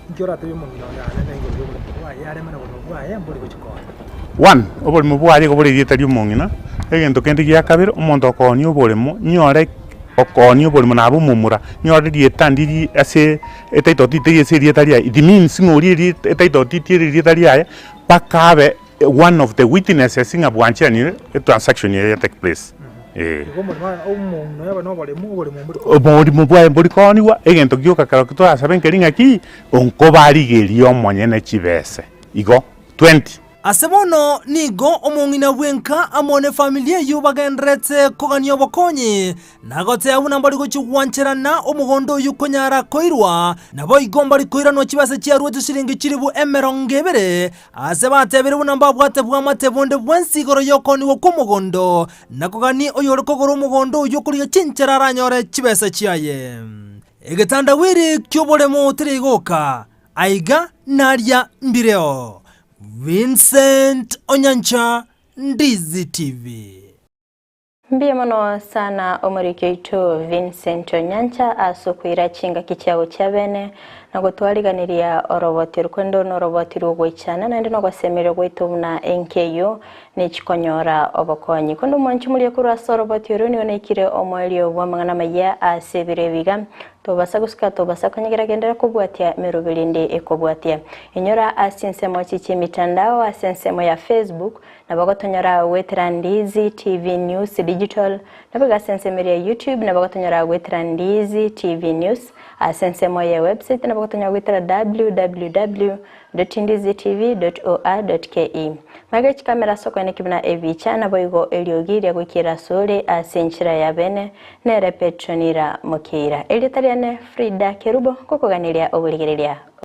Inki oratebie omong'ina oyo areme igoro y'oborimo bwaye, areme na oborimo bwaye mbori gochia koona? One, oborimo bwaye igo bore erieta ri'omong'ina, egento kende gia kabere, omonto okoonia oboremo, nyore okoonia oborimo nabe omomura, nyore erieta ndiri ase etitle deed teri ase erieta riaye, it means ng'a oria eri etitle deed ere erieta riaye, mpaka abe one of the witnesses ng'a bwancheranire etransaction eye ya take place, eh. Igo omorimo omong'ina oyo abe noboremu, oboremo mbori koonigwa. Oborimo bwaye mbori koonigwa, egento gioka ekero torasabe nkeri ng'aki, onkobarigeria omonyene chibese igo, 20. Ase bono nigo omong'ina bw'enka amo nefamiri eyio bagendererete kogania obokonyi, na goteba buna mbari gochia gwancherana omogondo oyio konyara koirwa, naboigo mbari koiranwa chibesa chiaruete chiringi chilifu emerongo ebere, Aase batebire buna mbabwate bw'amate bonde bwensi igoro y'okoonigwa kw'omogondo, na kogania oyore kogora omogondo oyio korigia chinchera aranyore chibesa chiaye. Egetandawiri ki'oboremo terigoka, aiga naria mbireo. Vincent Onyancha, Ndizi TV. Mbuya mono sana omoriki oito Vincent Onyancha ase okoira chingaki chiago chia bene na gotwariganeria oroboti oro korende oro noroboti rw'ogoichana naende nogosemeria gwaito buna enka eyio nechikonyora obokonyi. Korende omwanchi moria korwa ase oroboti oro nigo naikire omoerio bw'amang'ana amayia ase ebiro ebi iga Tobasa gosuka tobasa konyegera genderera kobwatia emeroberi ende ekobwatia. Inyora ase chinsemo echi chi'emitandao ase ensemo ya Facebook, nabo gotonyora goetera Ndizi TV News Digital, naboigo ase ensemo eria ya YouTube nabo gotonyora goetera Ndizi TV News, ase ensemo ye website nabo gotonyora goetera www dot ndizitv dot or dot ke. Magega chikamera ase okoeneki buna ebicha, naboigo eriogi ria goikera asore ase enchera ya bene, nere Petronira Mokeira. Erieta riane Frida Kerubo, ngokoganeria oborigereria.